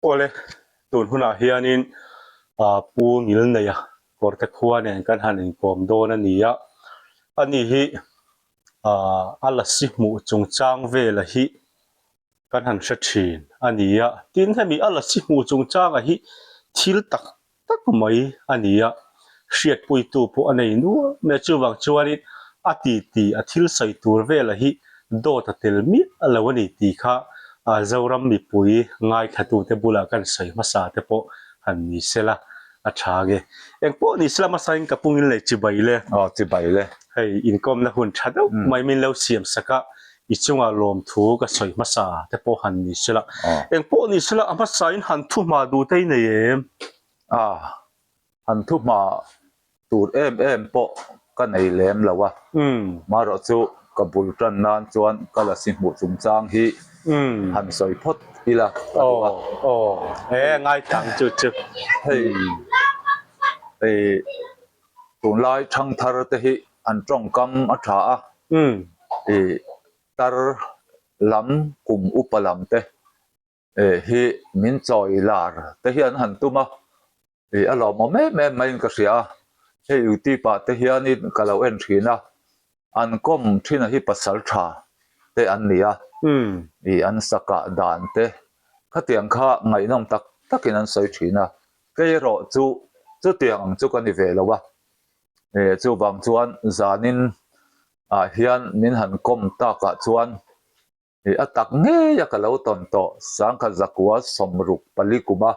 Awle, tun hunah hianin Pu Ngilneia Kawrte khua nen kan han inkawm dawn a ni a, ani hi a lasi hmuh chungchang vela hi kan han hre thin a ni a, tin hemi a lasi hmuh chungchanga hi thil tak tak mai a ni a, hriatpuitu pawh a nei nual mai a, chuvang chuanin a titi a thil sawi tur vela hi dawt a tel miah lo a ni tih kha Zoram mipui ngaithlatute bulah kan sawi hmasa te pawh han ni sela a tha nge. Engpawh ni sela hmasain ka pungin lei chibai le. Aw chibai le. Hei inkawmna hun tha deuh mai min lo siam sak a, i chunga lawmthu ka sawi hmasa te pawh han ni sela. Engpawh ni sela a hmasain han thu hma duh te i nei em? A, han thu hma tur em em pawh ka nei lem lo a, marawh chu ka bul tan nan chuan ka lasi hmuh chungchang hi han sawi phawt ila ka duh a. Aw, e ngaithlang chu chu. Hei, hei tunlai thangthar te hi an tawngkam a tha a, ih tar lam kum upa lam te eh hi min chawi lar te hi an han tum a ih a lawmawm em em maiin ka hria a hei youtube ah te hianin ka lo en thin a an kawm thin a hi pasal tha te an ni a ih an sakah dan te khatiang kha ngaihnawm tak takin an sawi thin a kei erawh chu chutiang ang chu ka ni ve lo a eh chuvang chuan zanin ah hian min han kawm takah chuan. Ih a tak ngei a ka lo tawn tawh sangkhat zakua sawmruk pali kuma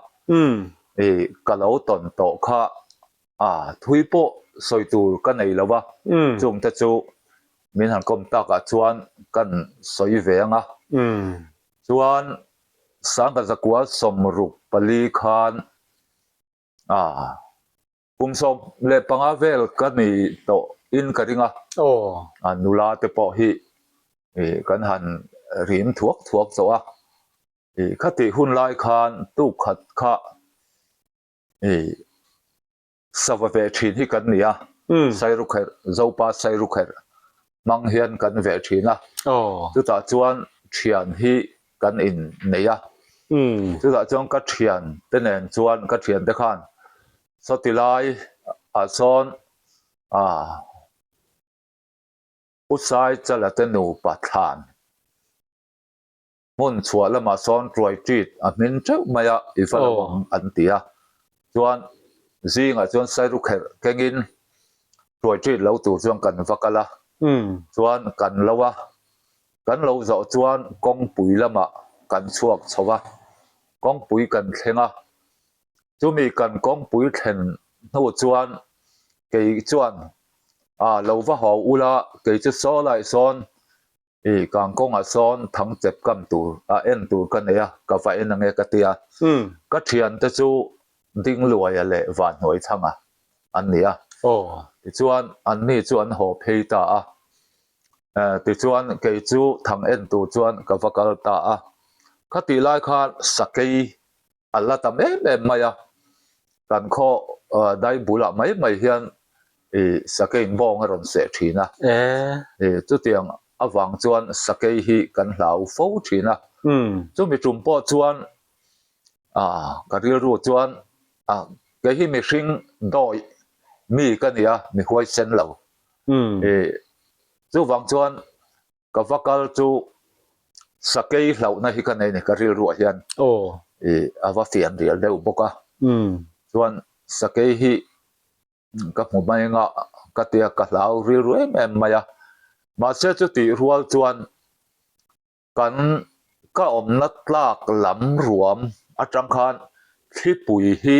ih ka lo tawn tawh kha a thui pawh sawi tur ka nei lo a, chungte chu min han kawm takah chuan kan sawi ve ang a, chuan sangkhat zakua sawmruk pali khan a. Kum 15 vel ka ni tawh in ka ring a, a nula te pawh hi kan han rim thuak thuak tawh a, khatih hun lai khan tuk khat kha sava ve thin hi kan ni a, Sairukherh, Zopa Sairukherh hmang hian kan ve thin a, chutah chuan thian hi kan in nei a, chutah chuan ka thian te nen chuan ka thian te khan sawti lai ah sawn ah Usai Chala te nupa thlan hmun chhuah lamah sawn tuai ṭit a hmin ṭeuh mai a i va lo ang an ti a, chuan zingah chuan Sairukherh kengin tuai ṭit lo tur chuan kan va kal a, chuan kan lo a. Kan lo zawh chuan kawngpui lamah kan chhuak chho a, kawngpui kan thleng a. Chumi kan kawngpui thlen hnu chuan kei chuan ah lo va haw ula kei chu saw lai sawn ih kangkawngah sawn thang chep kam tur a en tur ka nei a, ka va en ange ka ti a. Ka thiante chu Dingluaia leh Vanhnuaithanga an ni a. Tichuan anni chu an haw phei ta a. Tichuan kei chu thang en tur chuan ka va kal ta a, khatih lai khan sakei a la tam em em mai a, kan khaw dai bulah mai mai hian ih sakeiin bawng a rawn seh thin a, ih chutiang avang chuan sakei hi kan hlau fo thin a, chumi tum pawh chuan ah ka rilru chuan ah kei hi mihring dawih mi ka ni a, mi huaisen lo. Ih chuvang chuan ka va kal chu sakei hlauhna hi ka nei ni ka rilruah hian ih a va fian rial deuh bawk a chuan sakei hi ka hmu mai anga ka tia ka hlau rilru em em mai a mahse chutih rual chuan Kan ka awmna tlak lam ruam atang khan thlipui hi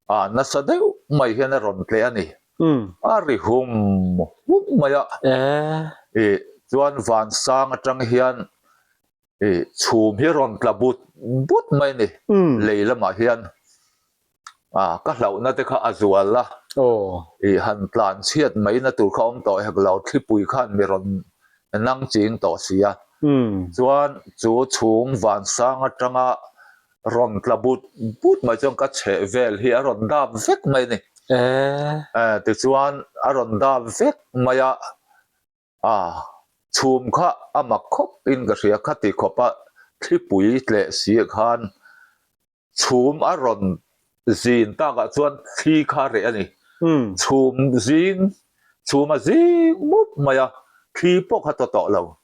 a nasa deuh mai hian a rawn tleh a ni. A ri hum hum mai a. Ih chuan vansang atang hian ih chhum hi a rawn tla but but mai a ni lei lamah hian. Ah ka hlauhna te kha a zual a, ih han tlan chhiat mai na tur kha awm tawh hek lo, thlipui khan mi rawn nang ching tawh si a, chuan chu chhung vansang atanga rawn tla but but mai chuan ka chheh vel hi a rawn dap vek mai a ni. Eh tichuan a rawn dap vek mai a, ah chhum kha a mak khawp in ka hria, khati khawpa thlipui tleh si khan. Chhum a rawn zin takah chuan thli kha reh a ni. Chhum zing, chhum a zing mup mai a, thli pawh kha tawh tawh lo.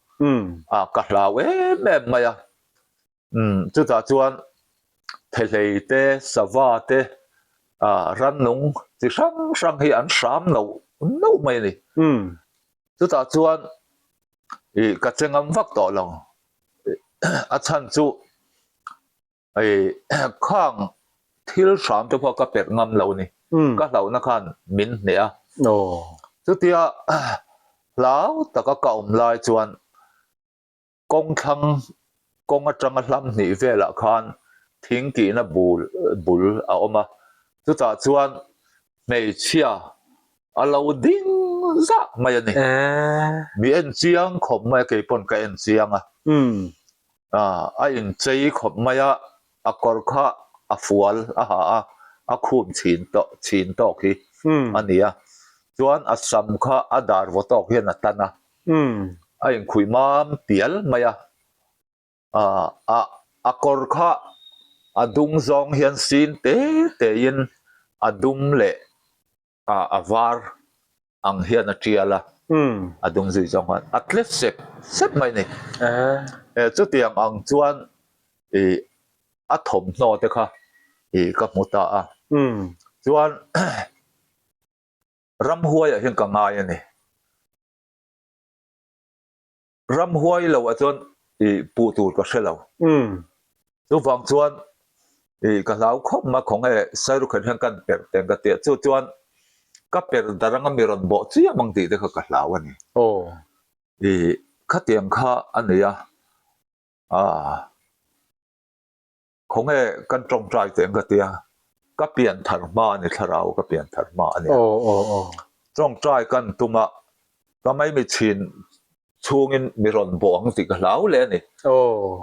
A ka hlau em em mai a. Chutah chuan thehlei te, sava te, rannung chi hrang hrang hi an hram noh noh mai a ni. Chutah chuan ih ka che ngam vak tawh lo. A chhan chu ih khang thil hram te pawh ka perh ngam lo a ni. Ka hlauhna khan min hneh a. Chutia hlau taka ka awm lai chuan Kawng thlang kawng atanga hlam hnih velah khan thing tihna bul bul a awm a, chutah chuan hmeichhia a lo ding zah mai a ni. Mi en chiang khawp mai a, kei pawn ka en chiang a, a inchei khawp mai a, a kawr kha a fual a ha a, a khum chhin tawh chhin tawk hi a ni a, chuan a sam kha a dar vaw tawk hian a tan a, a inkhuih mam pial mai a, a a kawr kha a dung zawng hian sin te te in a dum leh a var ang hian a tial a, a dung zui zawng khan a tle sep sep mai a ni. Chutiang ang chuan ih a thawmhnaw te kha ih ka hmu ta a, chuan ramhuaiah hian ka ngai a ni. Ramhuai lo ah chuan ih puh tur ka hre lo. Chuvang chuan ih ka hlau khawp mai khaw nge Sairukhen hian kan perh teng ka ti a, chu chuan ka perh dar anga mi rawn bawh chiam ang tih te kha ka hlau a ni. Ih khatiang kha a ni a, ah. Khawnge kan tawngtai teh ang ka tia, ka pian thar hma a ni thlarau ka pian thar hma a nia. Tawngtai kan tum a, ka maimi chhin chhungin mi rawn bawh ang tih ka hlau leh a ni.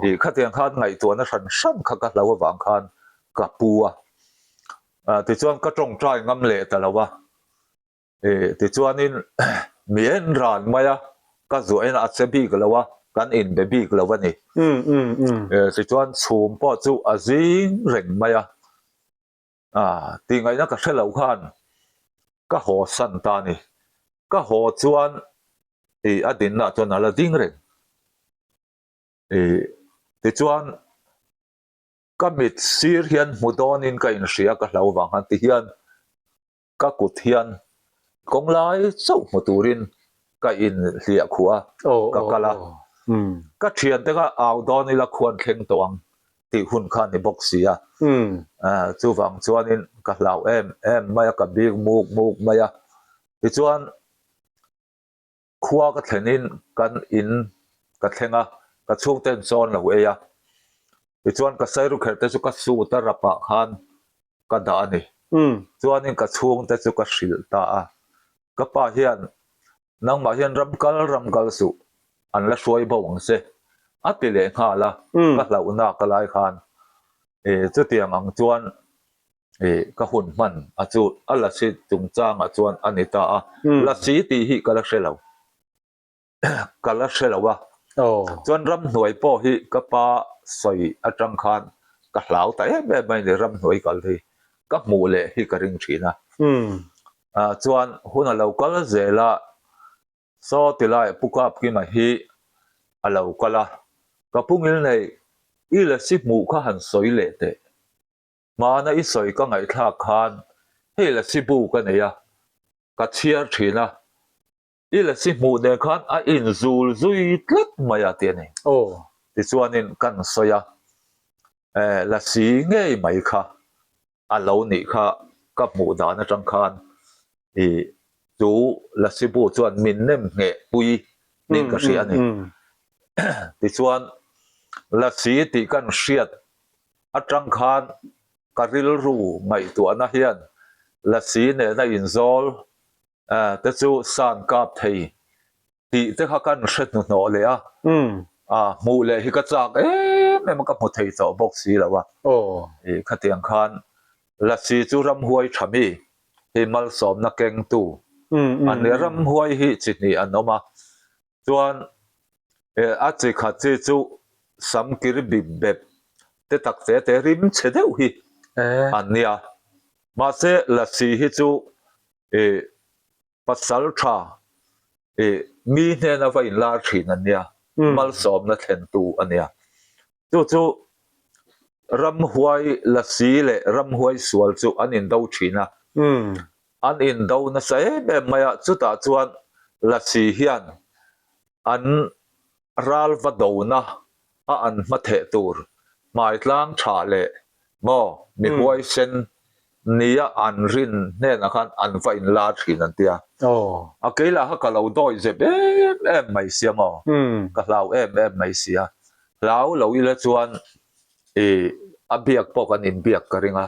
Ih khatiang khan ngaihtuahna hran hran kha ka hlau avang khan ka pu a, tichuan ka tawngtai ngam leh ta lo a. Tichuanin mi en ran mai a, ka zuahin a che bik lo a, kan inbe bik lo a ni. Tichuan chhum pawh chu a zing reng mai a, tih ngaihna ka hre lo khan ka haw san ta a ni. Ka haw chuan a dinna chuan a la ding reng. Tichuan ka mit sir hian hmu dawnin ka inhria ka hlau vang khan tihian Ka kut hian kawng lai chauh hmu turin ka inhliah khuh a, ka kal a. Ka thiante kha au dawn ila khuan thleng tawh ang tih hun kha a ni bawk si a. Chuvang chuanin ka hlau em em mai a, ka bik muk muk mai a. Tichuan khua ka thlenin kan in ka thleng a, ka chhungten chawn lo ei a. Tichuan ka sairukherh te chu ka suit a rapah khan ka dah a ni. Chuanin ka chhungte chu ka hrilh ta a, ka pa hian nangmah hian ram kal ram kal suh, an la hruai bo ang che a ti leh nghal a, ka hlauhna ka lai khan chutiang ang chuan ka hun hman a chu a lasi chungchangah chuan a ni ta a, lasi tih hi ka la hre lo. ka la hre lo a, chuan ramhnuai pawh hi ka pa sawi atang khan ka hlau ta em em mai a ni ramhnuai kal hi ka hmuh leh hi ka ring thin a, chuan hun a lo kal zel a, saw ti lai Pu Kapkima hi a lo kal a, ka pu ngilnei i lasi hmuh kha han sawi leh teh. Hmana i sawi ka ngaihthlak khan hei lasi bu ka nei a, ka chhiar thin a, I lasi hmuh nen khan a inzul zui tlat mai a ti a ni. Tichuanin kan sawi a, lasi ngei mai kha a lo nih kha ka hmuh dan atang khan i chu lasi bu chuan min nem ngheh pui niin ka hria a ni. Tichuan lasi tih kan hriat atang khan ka rilru ngaihtuahna hian lasi nena inzawl te chu san kap thei tih te kha kan hre hnuhnawh leh a, hmuh leh hi ka chak em em a ka hmu thei tawh bawk si lo a, ih khatiang khan Lasi chu ramhuai tha mi hi malsawmna kengtu an nia, ramhuai hi chi hnih an awm a, chuan a chi khat chi chu samkir bip bep. te tak te te rim chhe deuh hi an nia. Mahse lasi hi chu ih pasal tha ih mi hnena va inlar thin an nia, malsawmna thlentu a nia. Chu chu ramhuai lasi leh ramhuai sual chu an indo thin a, an indo nasa em em mai a, chutah chuan lasi hian an ral va dona a an hmatheh tur hmaitlang tha leh maw mi huaisen nia an rin hnenah khan an va inlar thin an tia. A kei lah kha ka lo dawi zep em em mai sia maw, ka hlau em em mai sia. Hlau lo ila chuan i a biak pawh kan inbiak ka ring a.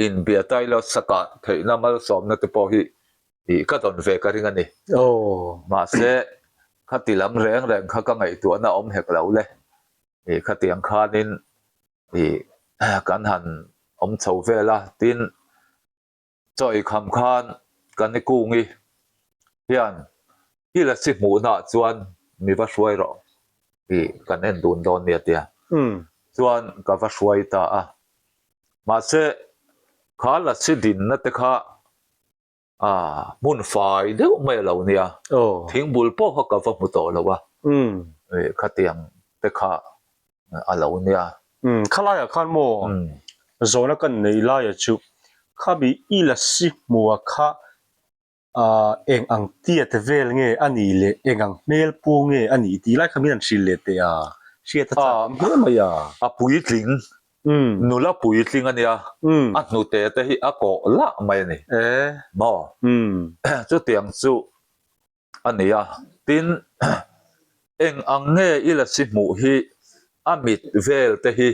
Inbia ta ila sakah theihna malsawmna te pawh hi ih ka dawn ve ka ring a ni. Mahse khati lam reng reng kha ka ngaihtuahna a awm hek lo le. Ih khatiang khanin ih kan han awm chho vel a, tin chaw ei kham khan ka ni kungi hian hi lasi hmuhna ah chuan mi va hruai rawh ih kan en dun dawn nia tia chuan ka va hruai ta a, mahse kha lasi dinna te kha A, hmun fai deuh mai a lo nia. Thingbul pawh kha ka va hmu tawh lo a. Khatiang te kha a lo nia. Khalaiah khan maw zawhna kan neih laia chu khami i lasi hmua kha eng ang tiat vel nge a nih leh eng ang hmel pu nge a nih tih lai kha min han hrilh leh teh a, hriat a chak awm hle mai a. A puitling Nula puitling a nia, a hnute te hi a kawh lah mai a ni. Maw? Chutiang chu a ni a. Tin, eng ang nge i lasi hmuh hi a mit vel te hi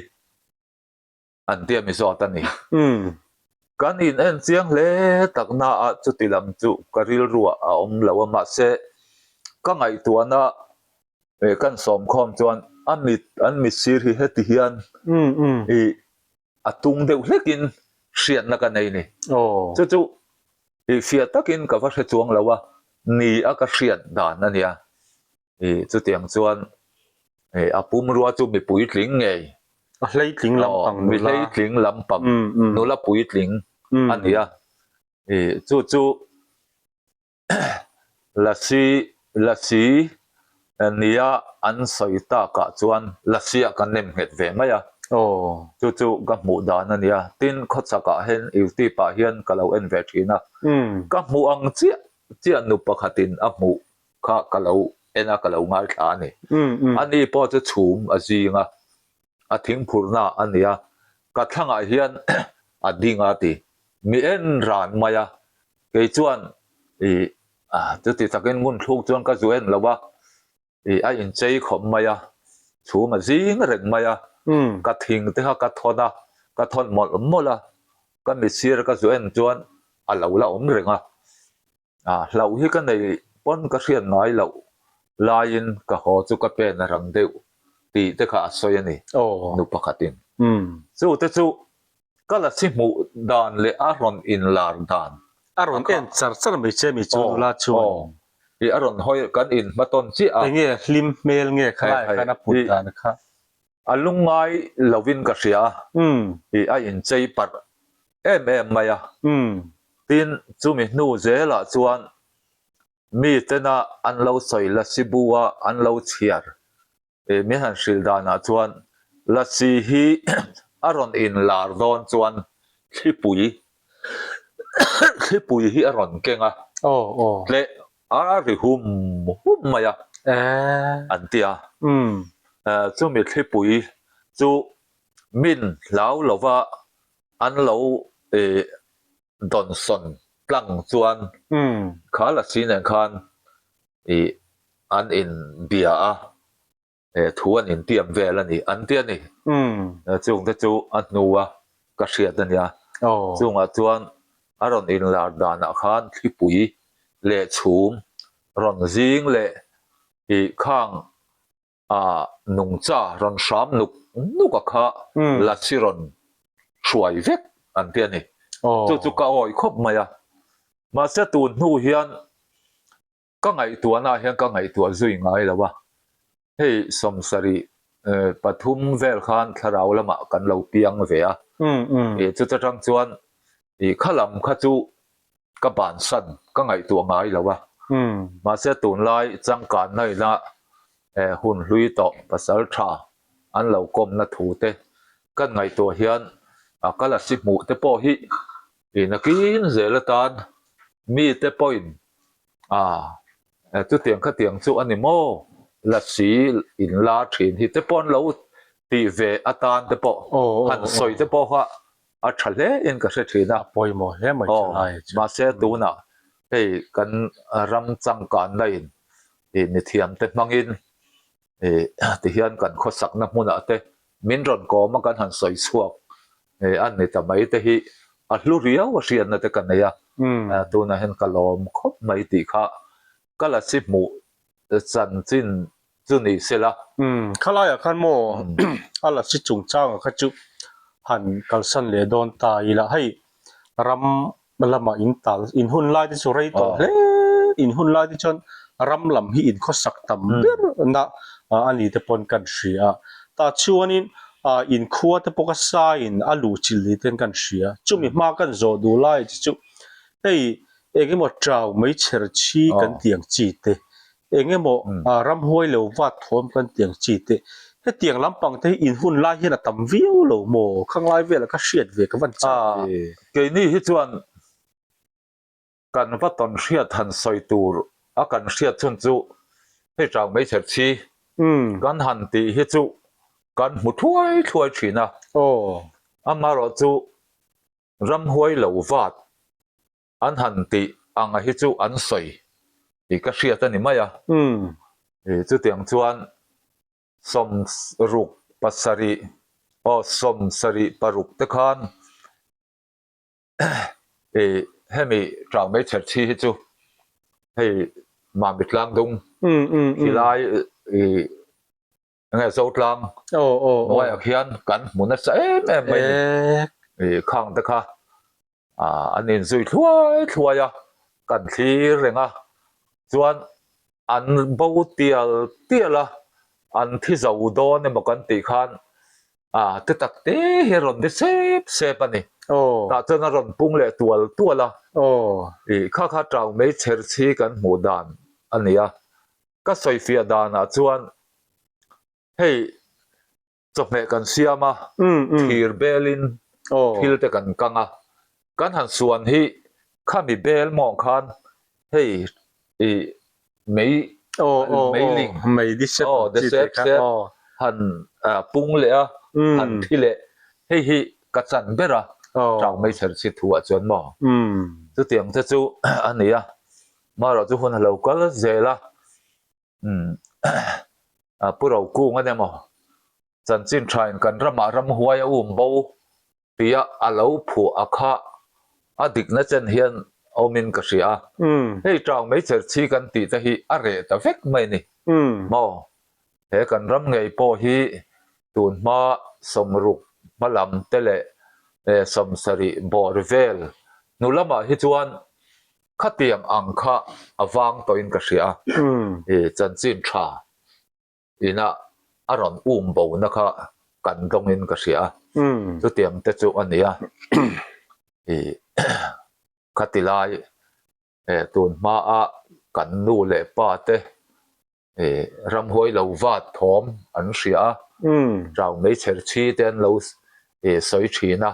an tia mi zawt a ni. Kan in en chiang hle tak na a chuti lam chu ka rilruah a awm lo a, mahse ka ngaihtuahna Eh kan sawm khawm chuan a mit an mit sir hi heti hian i a tung deuh hlekin hriatna ka nei ni. Chu chu i fiah takin ka va hre chuang lo a, ni a ka hriat dan a nia. I chutiang chuan i a pumrua chu mi puitling ngei. A hleitling lampang nula. Mi hleitling lampang nula puitling a ni a. I chu chu Lasi Lasi nia an sawi takah chuan Lasi-ah kan nem nghet ve mai a, chu chu ka hmuh dan a nia. Tin, khawchhakah hian YouTube-ah hian ka lo en ve thin a, ka hmuh ang chiah chiah nu pakhatin a hmuh kha ka lo en a, ka lo ngaithla a ni. Ani pawh chu chhum a zing a, a thingphurhna a ni a, ka thlangah hian a ding a ti. Mi en ran mai a, Kei chuan ih chuti takin ngun thluk chuan ka zu en lo a, ih a inchei khawp mai a, chhum a zing reng mai a, ka thing te kha ka thawn a, ka thawn mawlh mawlh a, ka mitsir ka zu en chuan a lo la awm reng a, hlauh hi ka nei pawn ka hriat ngai loh laiin ka haw chu ka pen a rang deuh tih te kha a sawi a ni, nu pakhatin. Chu te chu Ka la si hmuh dan leh a rawn inlar dan. A rawn en char char mai che mi chu nula chuan. Aw, i a rawn hawi kan inhmatawn chiah a. Enge hlim hmel nge khalai khan a put dan kha. A lungngai lovin ka hria a, i a inchei parh em em mai a. Tin, chumi hnu zelah chuan mi tena an lo sawi lasi bu a an lo chhiar He min han hrilh danah chuan Lasi hi a rawn inlar dawn chuan thlipui thlipui hi a rawn keng a, tleh a ri hum hum mai a an ti a. Chumi thlipui chu min hlau lova an lo dawnsawn tlang chuan kha Lasi nen khan ih an inbia a, eh thu an intiam vel a ni an ti a ni. Chung te chu a hnua ka hriat a nia. Chungah chuan a rawn inlar danah khan thlipui leh chhum rawn zing leh ih khang a nungcha rawn hram nuk nuk a kha lasi rawn hruai vek an ti a ni. Chu chu ka awih khawp mai a. Mahse tun hnu hian Ka ngaihtuahna ah hian ka ngaihtuah zui ngai lo a, hei sawmsarih. pathum vel khan thlarau lamah kan lo piang ve a. Chuta tang chuan kha lam kha chu ka bansan ka ngaihtuah ngai lo a. Mahse tunlai changkanna ina hun hlui tawh pasal tha an lo kawmna thu te kan ngaihtuah hian a ka lasi hmuh te pawh hi nakin zel atan mite pawhin a chutiang khatiang chu a ni maw lasi in la thin hi te pawh an lo tih ve atan te pawh han sawi te pawh kha a tha hle in ka hre thin a. A pawimawh hle mai chu lai chu. Mahse tunah hei kan ram changkanna in ih mithiam te hmangin ih tihian kan khawsakna hmunah te min rawn kawm a kan han sawi chhuak ih a ni ta mai te hi a hlu riau a hriatna te ka nei a tunah hian ka lawm khawp mai tih kha ka la si hmuh chanchin chu ni sela. Khalaiah khan maw a la si chungchanga kha chu han kalsan leh dawn ta ila hei ram lamah in tal in hun lai te chu rei tawh hle in hun lai te chuan ram lam hi in khawsak tam ber na a ni te pawn kan hria a tah chuanin ah in khua te pawh ka saiin a luh chilh ni ten kan hria chumi hma kan zawh duh lai te chu hei engemaw chau mai chher chhi kan tih ang chi te Engemaw ramhuai lo vat thawm kan ti ang chi teh. Hetiang lampang te hi in hun lai hian a tam viau lo maw? Khanglai velah ka hriat ve ka van chak ve. Keini hi chuan kan va tawn hriat han sawi tur a kan hriat chhun chu hei chau mai chher chhi kan han tih hi chu kan hmu thuai thuai thin a. Amaherawh chu ramhuai lo vat An han tih ang a hi chu an sawi tih ka hriat a ni mai a. Chutiang chuan sawmruk pasarih aw sawmsarih paruk te khan ih hemi Ṭau Meichher chhi hi chu hei Mami Tlangdung khilai ih Enge Zotlang hnuaiah khian kan hmu nasa em em mai a ni. Ih khang te kha an inzui thluai thluai a, kan thlir reng a, chuan an bo tial tial a, an thi zo dawn emaw kan tih khan te tak te hi a rawn de sep sep a ni. Tah chuan a rawn pung leh tual tual a, ih kha kha Ṭau Meichher chhi kan hmuh dan a ni a, ka sawifiah danah chuan hei chawhmeh kan siam a, thir belin thil te kan kang a, kan han suan hi khami bel mawh khan hei ih mei meiling aw de sep sep han pung leh a, han thi leh hei hi ka chan ber a, ṭau meichher chhi thu ah chuan maw chutiang te chu a ni a, marawh chu hun a lo kal zel a. Umm Pu Rokung a nia maw? Chanchin thain kan ramah ramhuai a um bo tia a lo phuah a kha a dikna chen hian awmin ka hria a. Hei Ṭau Meichher chhi kan tih te hi a reh ta vek mai ni maw? He kan ram ngei pawh hi tunhma sawmruk hmalam te leh sawmsarih bawr vel hnu lamah hi chuan Khatiang ang kha a vang tawhin ka hria a, i chanchin tha ina a rawn um bona kha kan dawngin ka hria a, chutiang te chu a ni a, i khati lai tun hmaa kan nu leh pa te ramhuai lo vat thawm an hria a, chau meichher chhi te an lo sawi thin a.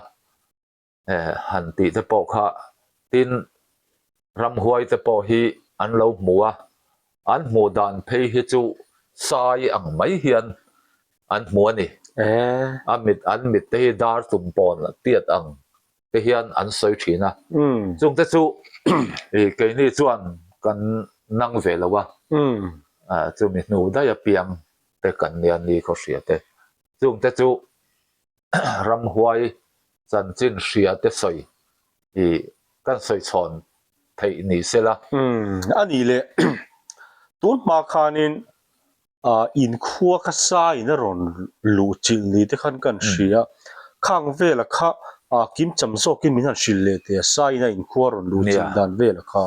han tih te pawh kha tin ramhuai te pawh hi an lo hmu a, an hmuh dan phei hi chu sai ang mai hian an hmu a ni. A mit an mit te hi dar tum pawn tiat ang te hian an sawi thin a, chung te chu keini chuan kan nang ve lo a, chumi hnu daih apiang te kan nia ni khaw hria te, chung te chu ramhuai chanchin hria te sawi i kan sawi chhawn theih ni se la. Umm a nih leh tun hma khanin ah inkhua kha saiin a rawn luh chilh ni te khan kan hria khang vela kha ah kim cham zawkin min han hrilh leh teh a saiin a inkhua rawn luh chilh dan vela kha.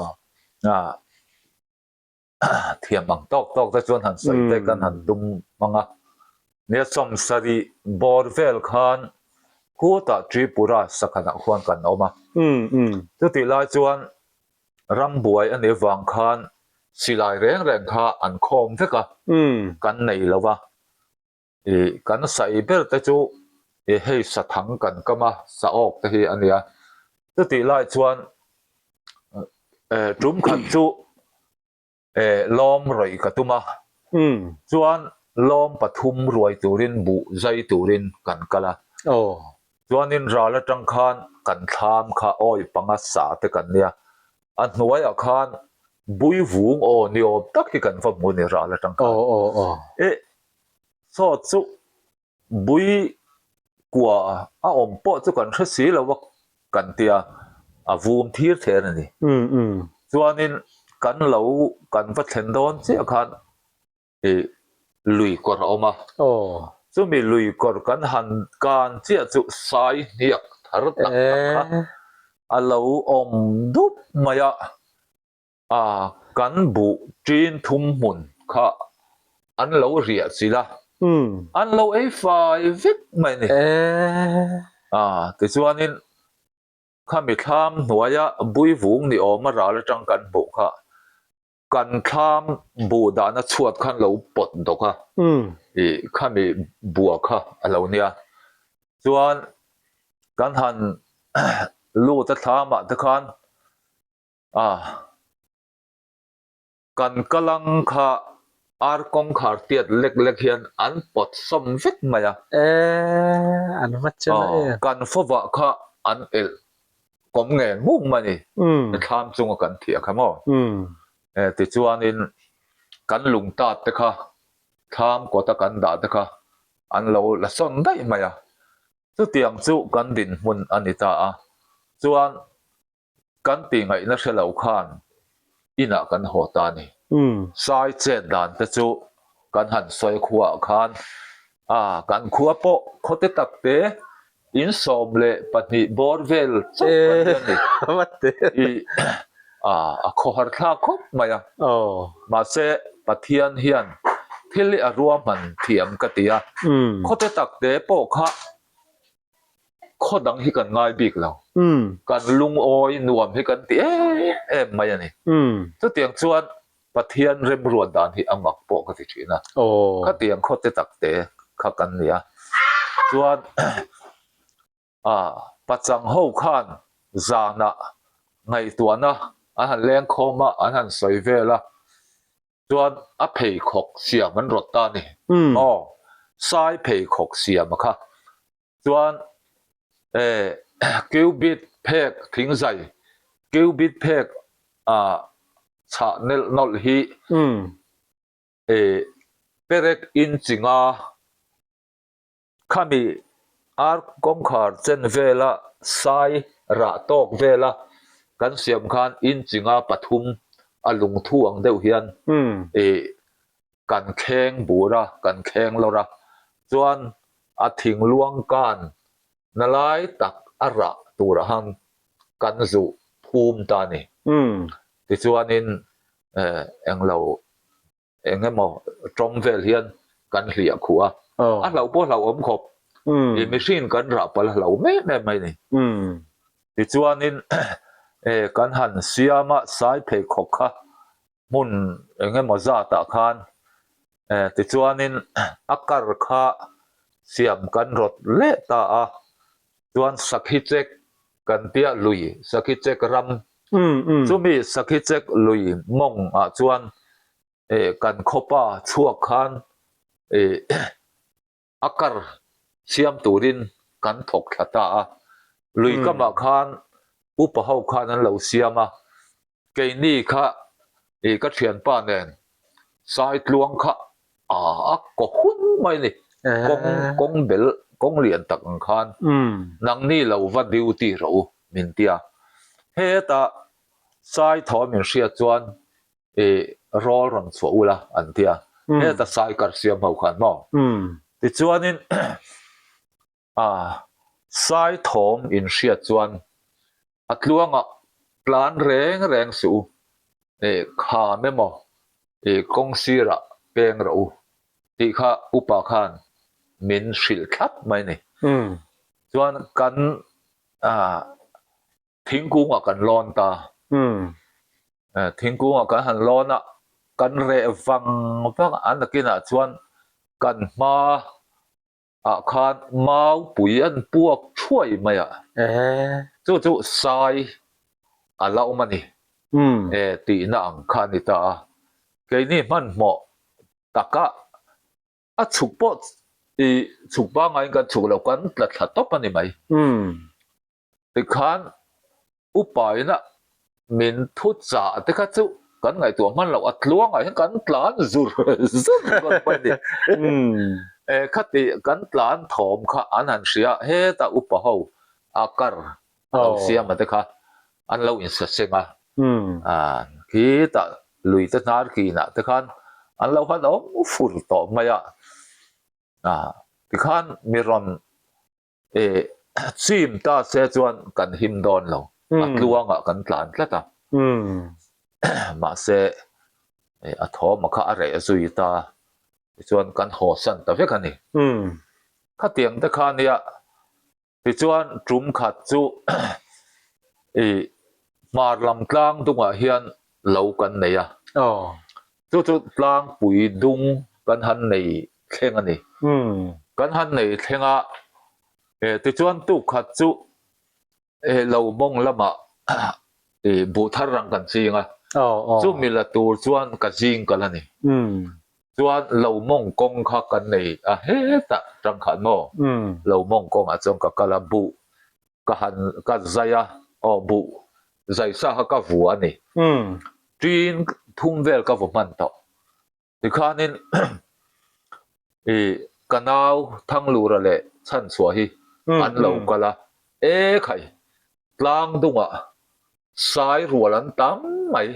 Ah thiam ang tawk tawk te chuan han sawi te kan han tum hmang a. Nia 70 bawr vel khan khutah Tripura sakhanah khuan kan awm a. Chutih lai chuan rambuai a nih vang khan silai reng reng kha an khawm vek a, kan nei lo va. Ih kan saih ber te chu ih hei sathang kan kam a, saawk te hi a nia. Chutih lai chuan eh tum khat chu eh lawm rawih ka tum a, chuan lawm pathum ruai turin buh zai turin kan kal a. Chuanin ral atang khan kan thlam kha awi panga sa te kan nia, a hnuaiah khan bui vung aw ni awm tak hi kan va hmu a ni ral atang khan. Eh saw chu Bui kua a awm pawh chu kan hre si lo a kan tia, a vum thir then a ni. Chuanin kan lo kan va thlen dawn chiah khan ih lui kawr a awm a, chumi lui kawr kan han kan chiah chu sai hniak thar tak tak kha a lo awm dup mai a. A, kan buh ṭin thum hmun kha an lo riah chilh a, an lo ei fai vek mai a ni. A, tichuanin khami thlam hnuaia buivung ni awma ral aṭang kan hmuh kha kan thlam buh dahna chhuat khan lo pawt dawk a, ih khami bua kha a lo nia. Chuan kan han lut a thlamah te khan A, kan kalang kha ar kawngkhar tiat lek lek hian an pawt sawm vek mai a. E, an va che na em. Kan fawvah kha an elh kawm nge muk mai ni. Thlam chunga kan thiah kha maw. E, tichuanin kan lungtat te kha thlam kawta kan dah te kha an lo la sawn daih mai a. Chutiang chu kan dinhmun a ni ta a. Chuan Kan tih ngaihna hre lo khan inah kan haw ta a ni. Sai chet dan te chu kan han sawi khuaah khan a kan khua pawh khawte tak te in 12 bawr vel chauh kan ni a ni. Ih a a khawhar thlak khawp mai a. Mahse Pathian hian thil hi a ruahman thiam ka ti a. Khawte tak te pawh kha Khaw dang hi kan ngai bik lo. Kan lungawi nuam hi kan ti em em mai a ni. Chutiang chuan Pathian remruat dan hi a mak pawh ka ti thin a. Khatiang khaw te tak te kha kan ni a. Chuan pachang ho khan zanah ngaihtuahna an han lengkhawm a, an han sawi vel a. Chuan a pheikhawk siam an rawt ta a ni. Aw, sai pheikhawk siam a kha. Chuan eh cubit phek thingzai, cubit phek ah chhah nelh nawlh hi eh perek inchi nga Khami ar kawngkhar chen vela sai rah tawk vela kan siam khan inchi nga pathum a lungthu ang deuh hian ih kan thleng bur a, kan thleng lawr a, chuan a thingluang kan na lai tak a rah turah han kan zuh phum ta a ni. Tichuanin englo eng emaw tawng vel hian kan hliah khuh a, a hlauh pawh hlauhawm khawp, ih mihring kan rah palh a hlo em em mai ni. Tichuanin kan han siam a sai pheikhawk kha hmun eng emaw zatah khan tichuanin a kar kha siam kan rawt leh ta a, chuan sakhi chek kan tia lui sakhi chek ram chumi sakhi chek lui mawng ah chuan eh kan khawpa chhuak khan eh a kar siam turin kan thawk thla ta a lui kamah khan upa ho khan an lo siam a Keini kha ih ka thianpa nen Saitluang kha a kaw hun mai a ni. Kawng kawng bel kawng lian tak ang khan nangni lo va duty rawh u min ti a. Heta Saithaw min hriat chuan ih rawl rawn chhuah ula an ti a. Heta Sai kar siam ho khan maw. Tichuanin a Saithawm in hriat chuan A tluangah tlan reng reng suh u, eh kham emaw eh kawng sirah peng rawh u tih kha upa khan min hrilh thlap mai a ni. Chuan kan thingkungah kan lawn ta. Thingkungah kan han lawn a, kan reh vang vang a, an nakinah chuan kan hma ah khan maupui an puak thuai mai a, chu chu sai a la awm a ni e tihna ang kha a ni ta a, keini hmanhmawh taka a chhuk pawh ih chhuk pangaiin kan chhuk lo kan tla thla tawp a ni mai. Tikhan upaina min thu chah te kha chu kan ngaihtuah hman loh a tluangah hian kan tlan zur zur ringawt mai a ni. E khati kan tlan thawm kha an han hria a, hetah upa ho a kar lo siam a te kha an lo insaseng a, khitah lui te hnar kinah te khan an lo han awm fur tawh mai a, tikhan mi rawn E, chim ta se chuan kan him dawn lo, a tluangah kan tlan tlat a. Mahse, a thawma kha a reh zui ta, tichuan kan haw san ta vek a ni. Khatiang te kha nia, tichuan tum khat chu i hmar lam tlang dungah hian lo kan nei a. Chu chu tlangpui dung kan han nei thleng a ni. Kan han nei thleng a, tichuan tuk khat chu lo mawng lamah buh thar rang kan ching a, chumi la tur chuan ka zing kal a ni. Chuan lo mawng kawng kha kan nei a hetah tang khan maw lo mawng kawngah chuan ka kal a, buh ka han ka zai a, aw buh zai sa kha ka vu a ni. Ṭin thum vel ka vu hman tawh. Tikhanin i ka nau Thanglura leh Chhanchhuah hi an lo kal a, e khai tlang dungah Sai rual an tam mai,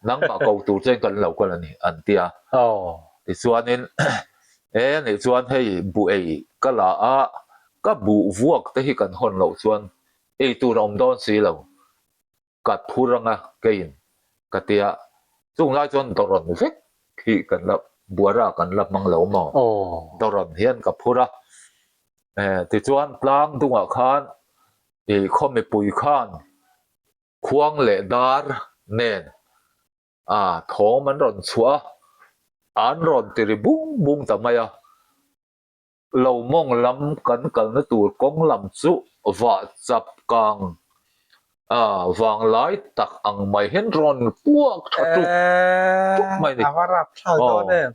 nangmah ko tur chuan kan lo kal a ni an ti a. Tichuanin e nih chuan hei buh ei ka la a, ka buh vuak te hi kan hawn loh chuan ei tur a awm dawn si lo, ka phur anga keiin ka ti a. Chung lai chuan dawrawn vek hi kan la buara kan la hmang lo maw? Dawrawn hian ka phur a. Tichuan tlang dungah khan I khaw mipui khan khuang leh dar nen a thawm an rawn chhuah a, an rawn ti ri bung bung ta mai a. Lo mawng lam kan kalna tur kawng lam chu vah chap kang a vang lai tak ang mai hian rawn puak tha tuk tuk mai a ni. A va rap thlak dawn em?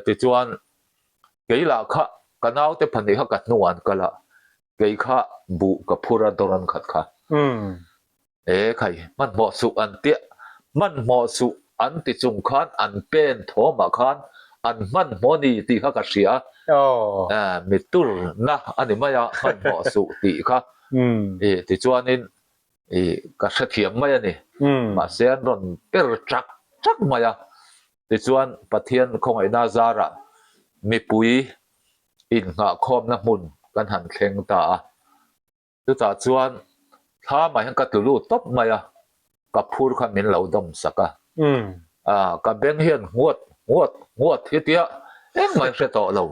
Tichuan kei lah kha ka naute pahnih kha ka hnungah an kal a, Kei kha buh ka phur a dawr an khat kha. E khai, hmanhmawh suh an tia, hmanhmawh suh an ti chung khan an pen thawmah khan an hmanhmawh a ni tih kha ka hria a, mi turna a ni mai a, hmanhmawh suh tih kha. I tichuanin i ka hrethiam mai a ni. Mahse an rawn per chak chak mai a. Tichuan Pathian khawngaihna zarah mipui innghahkhawmna hmun kan han thleng ta a, chutah chuan thlamah hian ka tlu lut tawp mai a, ka phur kha min lo dawm sak a, ah ka beng hian nguat nguat nguat hi tia engmah in hre tawh lo,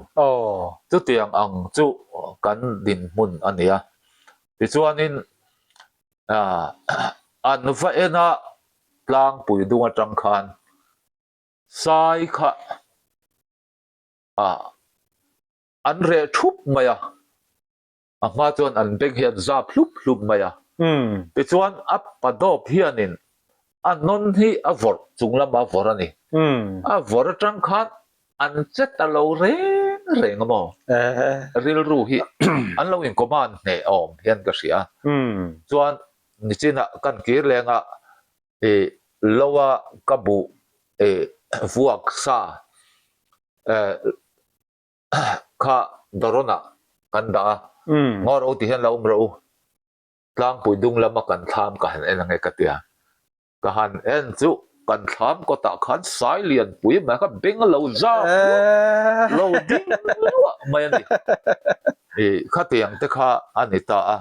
chutiang ang chu kan dinhmun a ni a, tichuanin ah an va en a tlangpui dung atang khan sai kha Ah, an reh thup mai a, a hma chuan an beng hi an zap hlup hlup mai a. Tichuan a padawp hianin a nawn hi a vawrh chung lama a vawrh a ni. A vawrh atang khan an che ta lo reng reng a maw? Rilru hi an lo in command hneh awm hian ka hria a. Chuan nichinah kan kir leng a, ih lo a ka buh ih vuak sa kha dawrawn ah kan dah a, ngaw ro ti hian lo awm rawh u, tlangpui dung lama kan thlam ka han en ange ka ti a, ka han en chu kan thlam kawtah khan sai lian pui mai kha beng a lo zap lo ding luah mai a ni, ih khatiang te kha a ni ta a,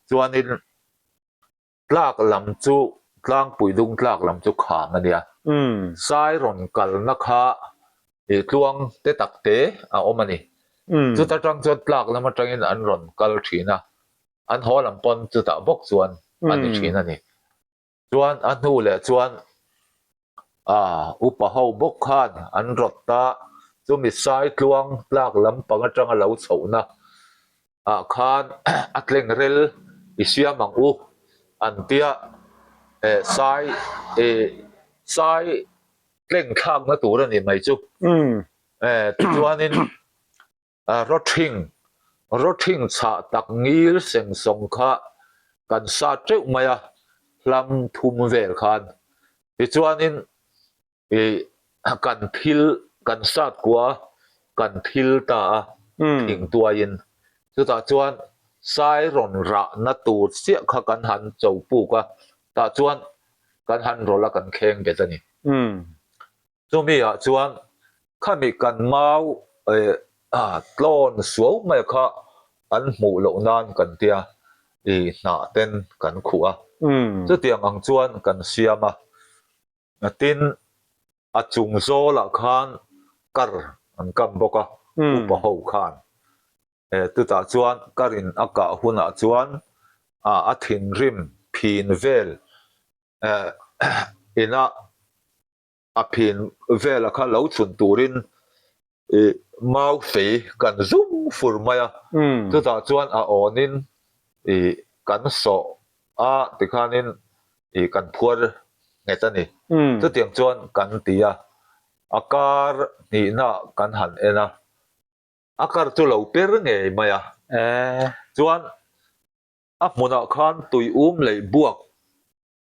chuanin Tlak lam chu tlangpui dung tlak lam chu kham a nia. Sai rawn kalna kha ih tluang te tak te a awm a ni. Chuta tang chuan tlak lam atangin an rawn kal thin a, an haw lam pawn chutah bawk chuan a ni thin a ni. Chuan a hnu leh chuan ah upa ho bawk khan an rawt ta, chumi sai tluang tlak lampang atanga lo chhohna ah khan a tleng rel i siam ang u an tia eh sai eh sai tleng thlakna tur a ni mai chu eh tichuanin rawthing rawthing chhah tak ngil seng sawng kha kan sa teuh mai a hlam thum vel khan tichuanin Ih kan thil kan sat kua kan thil ta a thing tuaiin chutah chuan sai rawn rahna tur chiah kha kan han cho puk a tah chuan kan han rawlh a kan kheng bet a ni. Chumi ah chuan khami kan mau eh tlawn suau mai kha an hmuh loh nan kan tia ih hnah ten kan khuh a chutiang ang chuan kan siam a. Tin, a chung zawlah khan kar an kam bawk a, upa ho khan. Chutah chuan karin a kah hunah chuan a thinrim phin vel ina a phin vela kha lo chhun turin Ih mau fei kan zum fur mai a, chutah chuan a awnin ih kan sawh a tikhanin ih kan phuar nghet a ni. Chutiang chuan kan ti a, a kar hnihna kan han en a, a kar chu lo per ngei mai a, chuan a hmunah khan tui um leh buak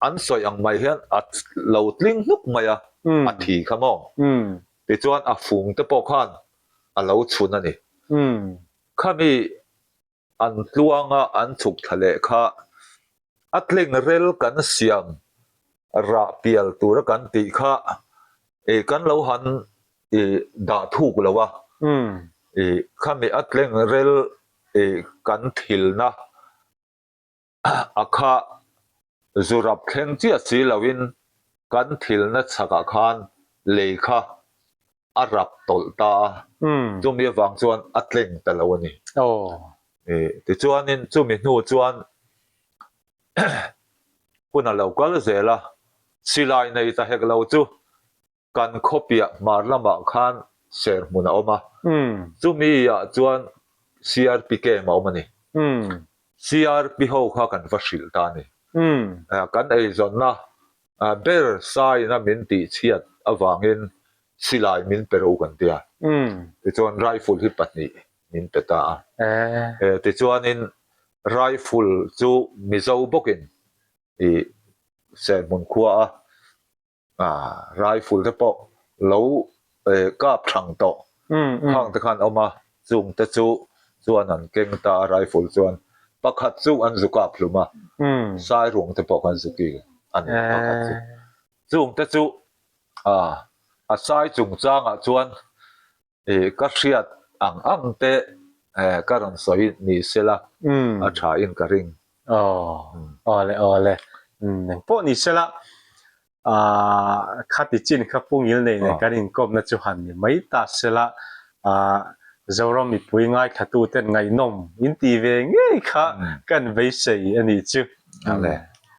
An sawi ang mai hian a lo tling hnuk mai a, a thi kha maw? Tichuan a fung te pawh khan a lo chhun a ni. Khami an tluanga an chhuk thla leh kha a tling rel kan siam rah pial tura kan tih kha ih kan lo han ih dah thuk lo a, ih khami a tling rel ih kan thilna A kha zu rap thleng chiah si loin kan thilna chhakah khan lei kha a rap tawlh ta a, chumi avang chuan a tleng ta lo a ni. Tichuanin chumi hnu chuan hun a lo kal zel a, silai nei ta hek lo chu Kan khawpiah hmar lamah khan ser hmun a awm a, chumi ah chuan CRP camp a awm a ni. CRP ho kha kan va hrilh ta a ni. Kan eizawnna ber saina min tihchhiat avangin silai min pe ro kan ti a, tichuan rifle hi pahnih min pe ta a. Tichuanin rifle chu Mizo bawkin serhmun khua a Rifle te pawh lo kap thang tawh khang te khan awm a, chung te chu chuan an keng ta a rifle chuan pakhat chu an zu kap hlum a, sai ruang te pawh khan zu kil a ni pakhat chu. Chung te chu a sai chungchangah chuan ka hriat ang ang te ka rawn sawi ni sela a tha in ka ring. Aw le aw le engpawh ni sela khati chin kha Pu Ngilnei nen kan inkawmna chu han ni mai ta sela Zoram mipui ngaithlatuten ngaihnawm in ti ve ngei kha kan beisei a nih chu.